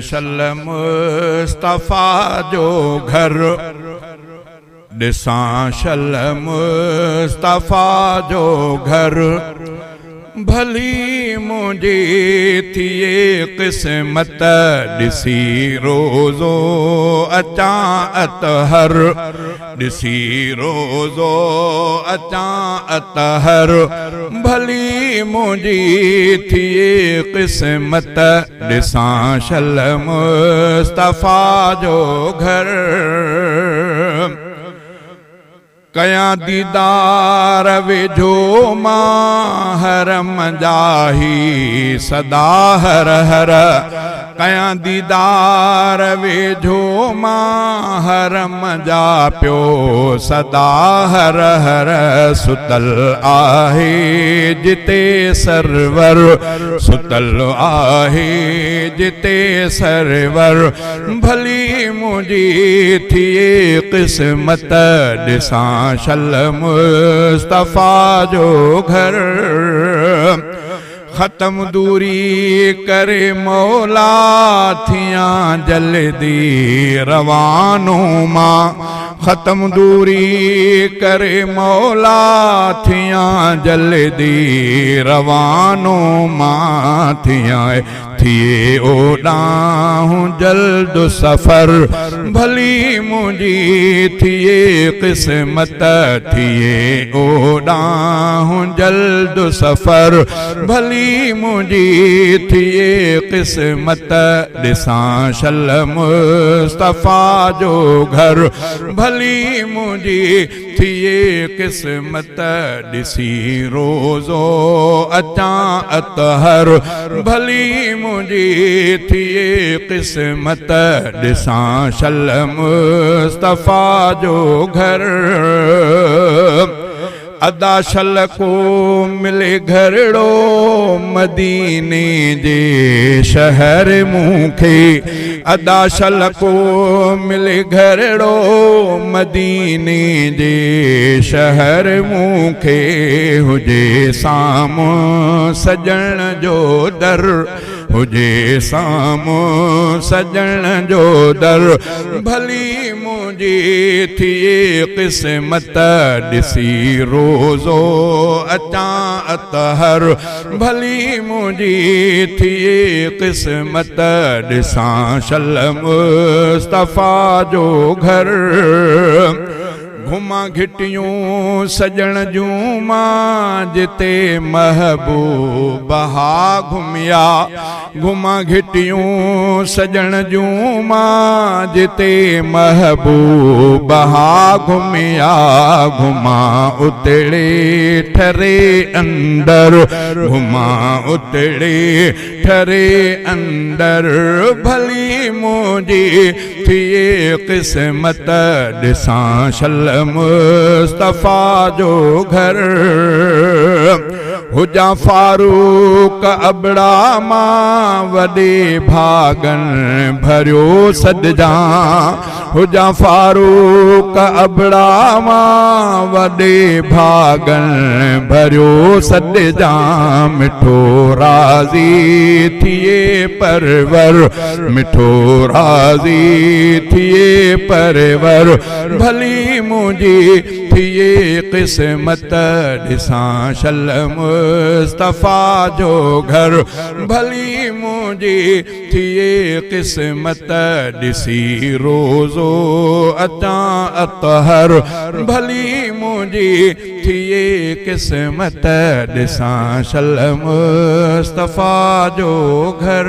شل مصطفيٰ جو گهر، ڏسان شل مصطفيٰ جو گهر، ڀلي منهنجي ٿئي قسمت، ڏسي روضو اچان اطهر، ڏسي روضو اچان اطهر، ڀلي منهنجي ٿئي قسمت، ڏسان شل مصطفيٰ جو گهر. ڪيان ديدار ويجهو مان حرم جا هي سدا هر هر. ڪيان ديدار ويجهو مان حرم جا پيو سدا هر هر. ستل آهي جتي سرور، ستل آهي جتي سرور، ڀلي منهنجي ٿئي قسمت، ڏسان شل مصطفيٰ جو گهر. ختم دوري ڪري مولا ٿيان جلدي روانو مان، ختم دوري ڪري مولا ٿيان جلدي روانو مان، ٿيان ٿئي اوڏانهن جلد سفر، ڀلي منهنجي ٿئي قسمت، ٿئي اوڏانهن جلد سفر، ڀلي منهنجي ٿئي قسمت، ڏسان شل مصطفيٰ جو گهر، ڀلي منهنجي ٿئي قسمت، ڏسي روضو اچان اطهر، ڀلي منهنجي ٿئي قسمت، ڏسان شل مصطفيٰ جو گهر. ادا شل ڪو ملي گهرڙو مديني جي شهر مون کي، ادا شل ڪو ملي گهرڙو مديني جي شهر مون کي، هجي سامهون سڄڻ جو در، هجي سامهون سڄڻ جو در، ڀلي منهنجي ٿئي قسمت، ڏسي روضو اچان اطهر، ڀلي منهنجي ٿئي قسمت، ڏسان شل مصطفيٰ جو گهر. گهمان گهٽيون سڄڻ جون مان جتي محبوب ها گهميا، گهمان گهٽيون سڄڻ جون مان جتي محبوب ها گهميا، گهمان اتڙي ٺري اندر، گهمان اتڙي ٺري اندر، ڀلي منهنجي ٿئي قسمت، ڏسان شل مصطفيٰ جو گهر. هجان فاروق ابڙا مان وڏي ڀاڳن ڀريو سڏجان، هجان فاروق ابڙا مان وڏي ڀاڳن ڀريو سڏجان، مٺو راضي ٿئي پرور، مٺو راضي ٿئي پرور، ڀلي منهنجي ٿئي قسمت، ڏسان شل مصطفيٰ جو گهر، ڀلي منهنجي ٿئي قسمت، ڏسي روضو اچان اطهر، ڀلي منهنجي ٿئي قسمت، ڏسان شل مصطفيٰ جو گهر.